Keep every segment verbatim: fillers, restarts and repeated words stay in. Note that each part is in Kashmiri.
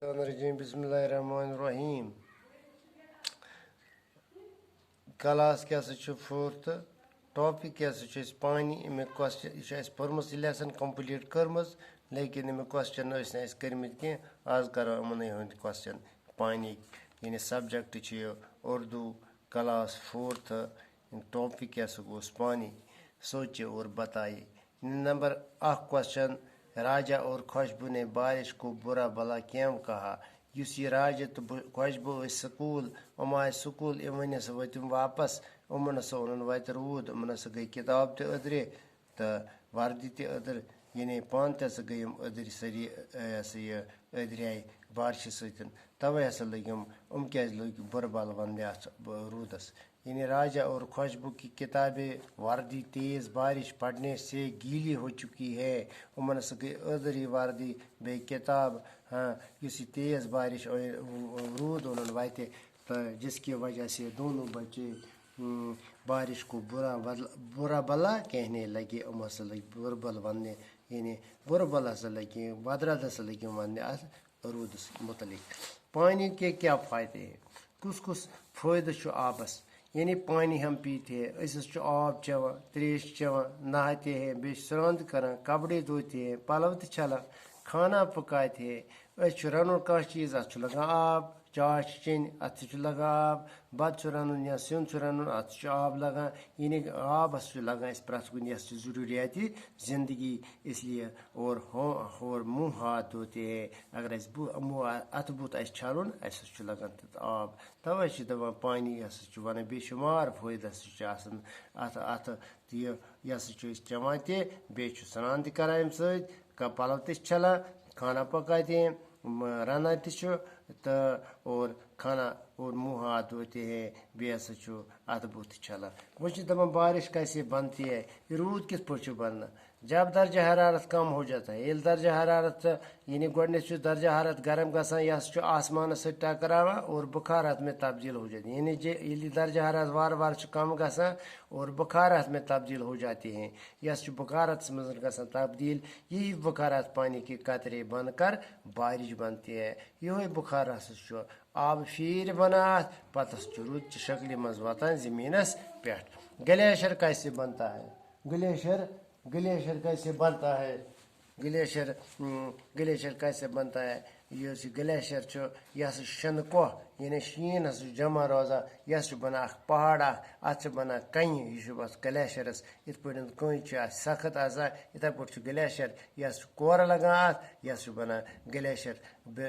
الرحمن الرحیم، بسم اللہ الرحمن الرحیم۔ کلاس کیٛاہ سا چھُ فورتھ؟ ٹاپک کیٛاہ سا چھُ اَسہِ پانی؟ اَمیُک کوسچن، یہِ چھُ اَسہِ پٔرمٕژ، یہِ لیسن کمپلیٖٹ کٔرمٕژ، لیکن اَمیُک کوسچن ٲسۍ نہٕ اَسہِ کٔرمٕتۍ کینٛہہ۔ آز کرو یِمنٕے ہُنٛد کوسچن۔ پانی، یعنی سبجیکٹ چھُ یہِ اردو، کلاس فورتھ، ٹاپک کیٛاہ سا گوٚوس پانی؟ سوچے اور بتائے۔ نمبر اکھ کوسچن، راجا اور خوشبو نے بارش کو برا بھلا کیوں کہا؟ یُس یہِ راجا تہٕ بہٕ، خوشبو ٲسۍ سکوٗل، یِم آے سکوٗل، یِم ؤنۍ ہسا وٲتۍ یِم واپس، یِمن ہسا اوٚنُن وتہِ روٗد، یِمن ہسا گٔے کِتاب تہِ أدرِ تہٕ وردی تہِ أدٕر، یعنی پانہٕ تہِ ہسا گٔے یِم أدٕرۍ سٲری، یہِ ہسا یہِ أدرِ آیہِ بارشہِ سۭتۍ۔ توے ہسا لٔگۍ یِم، یِم کیازِ لٔگۍ بُرٕ بل وننہِ اتھ روٗدس؟ یعنی راجا اور خوشبو کی کتابیں وردی تیز بارش پڑنے سے گیلی ہو چکی ہے۔ یِمن ہسا گٔے أدٕر یہِ وردی، بیٚیہِ کِتاب، ہاں، یُس یہِ تیز بارش، روٗد اوٚنُن وتہِ، تہٕ جس کی وجہ سے دونوں بچے، ہم، بارش کو برا بدل-، برا بھلا کہنے لگے، یِم ہسا لٔگۍ بُرٕ بل وننہِ، یعنی بُرٕ بل ہسا لٔگۍ، بدرد ہسا لٔگۍ یِم وننہِ اتھ روٗدس متعلق۔ پانی کے کیا فائدے ہیں؟ کُس کُس فٲیدٕ چھُ آبس؟ یعنی پانی ہم پیتے ہیں، أسۍ حظ چھِ آب چٮ۪وان، ترٛیش چٮ۪وان، نہاتے ہیں، بیٚیہِ چھِ سرٛان تہِ کران، کپڑے دھوتے ہیں، پلو تہِ چھلان، کھانا پکاتے ہیں، أسۍ چھِ رنُن کانٛہہ چیٖز، اتھ چھُ لگان آب، چاے چھِ چیٚنۍ، اتھ تہِ چھُ لگان آب، بتہٕ چھُ رنُن یا سیُن چھُ رنُن، اتھ تہِ چھُ آب لگان۔ یعنی آبس چھُ لگان اَسہِ پرٛٮ۪تھ کُنہِ، یۄس چھِ ضروٗریاتی زندگی، اس لیے اور ہو-، ہور منہ ہاتھ دھوتے ہیں۔ اگر اَسہِ بُ-، مُہ-، اَتھٕ بُتھ آسہِ چھَلُن، اَسہِ حظ چھُ لَگان تَتھ آب۔ تَوَے چھِ دَپان پانی، یہِ ہسا چھُ وَنان بے شُمار فٲیدٕ ہسا چھُ آسان اَتھ، اَتھ تہٕ یہِ، یہِ ہسا چھُ أسۍ چٮ۪وان تہِ، بیٚیہِ چھُ سرٛان تہِ کران اَمہِ سۭتۍ، ک-، پَلو تہِ چھِ چھَلان، کھانا پکاتے ہیں، م-، رَنان تہِ چھُ تہٕ اور کھانا اور منہ ہاتھ دھوتے ہیں، بیٚیہِ ہسا چھُ اَتھٕ بُتھ تہِ چھَلان۔ وۄنۍ چھِ دَپان بارش کیسے بنتی ہے، یہِ روٗد کِتھ پٲٹھۍ چھُ بَنان؟ جب درجہ حرارت کم ہو جاتا ہے، ییٚلہِ درجہ حرارت، یعنی گۄڈٕنیتھ چھُ درجہ حرارت گرم گژھان، یہِ ہسا چھُ آسمانس سۭتۍ ٹکراوان اور بخارات میں تبدیل ہو جاتی ہے۔ یعنی جے-، ییٚلہِ درجہ حرارت وارٕ وارٕ چھُ کم گژھان اور بخارات میں تبدیل ہو جاتی ہیں، یہِ ہسا چھُ بخاراتس منٛز گژھان تبدیل۔ یہی بخارات پانی کے قطرے بن کر بارش بنتی ہے۔ یِہوے بخار ہسا چھُ آب پھیٖرۍ بنان اتھ، پتہٕ ہسا چھُ روٗد چہِ شکلہِ منٛز واتان زٔمیٖنس پٮ۪ٹھ۔ گلیشر کیسے بنتا ہے؟ گلیشر، گلیشر کیسے بنتا ہے؟ گلیشر، ہم، گلیشر کیسے بنتا ہے؟ یُس یہِ گلیشر چھُ، یہِ ہسا چھُ شِنہٕ کۄہ، یعنی شیٖن ہسا چھُ جمع روزان، یہِ ہسا چھُ بنان اکھ پہاڑ اکھ، اتھ چھِ بنان کنہِ، یہِ چھُ بس گلیشرس، یِتھ پٲٹھۍ کنہِ چھِ اتھ سخت آسان، یِتھے پٲٹھۍ چھُ گلیشر، یہِ ہسا چھُ کورٕ لگان اتھ، یہِ ہسا چھُ بنان گلیشر۔ ب-،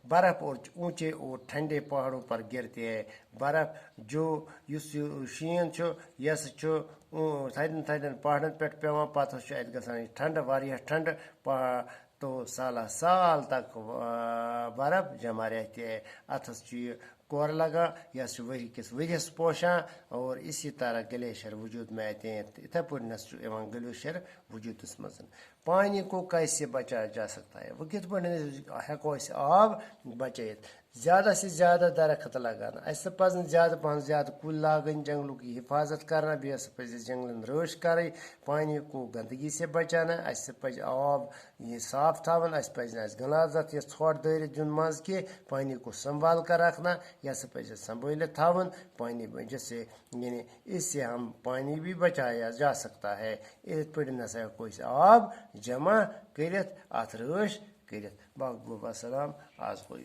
برف اور اونچے اور ٹھنڈے پہاڑوں پر گرتے ہیں۔ برف جو، یُس یہِ شیٖن چھُ، یہِ ہسا چھُ، اۭں، تھدٮ۪ن تھدٮ۪ن پہاڑن پٮ۪ٹھ پٮ۪وان، پتہٕ حظ چھُ اَتہِ گژھان یہِ ٹھنڈٕ، واریاہ ٹھنڈٕ پہاڑ، تو سالہ سال تک، آ، برف جمع رہتے ہیں۔ اتھ حظ چھُ یہِ کورٕ لگان، یہِ حظ چھُ ؤری کِس ؤریَس پوشان، اور اسی طرح گلیشر وجود میں آتے ہیں۔ یِتھے پٲٹھۍ نہ چھُ یِوان گلیشر وجوٗدس منٛز۔ پانی کو کیسے بچایا جا سکتا ہے؟ وۄنۍ کِتھ پٲٹھۍ ہٮ۪کو أسۍ آب بچٲیِتھ؟ زیادہ سے زیادہ درخت لگانا۔ اَسہِ پزن زیادٕ پہن زیادٕ کُلۍ لاگٕنۍ، جنگلُک یہِ حفاظت کرنا، بیٚیہِ ہسا پزِ اَسہِ جنگلن رٲچھ کرٕنۍ، پانی کو گندگی سے بچانا۔ اَسہِ پزِ آب یہِ صاف تھاوُن، اَسہِ پزِ نہٕ اَسہِ غلازت یا ژھۄٹھ دٲرِتھ دیُن منٛز کینٛہہ، پانی کو سنبھال کر رکھنا، یہِ ہسا پزِ اَسہِ سنبھٲلِتھ تھاوُن، پانی جیسے یعنی اس سے ہم پانی بھی بچایا جا سکتا ہے۔ یِتھ پٲٹھۍ نسا ہٮ۪کو أسۍ آب جمع کٔرِتھ، اَتھ رٲچھ کٔرِتھ۔ باقٕے گوٚو وسلام، آز گوٚو یہِ۔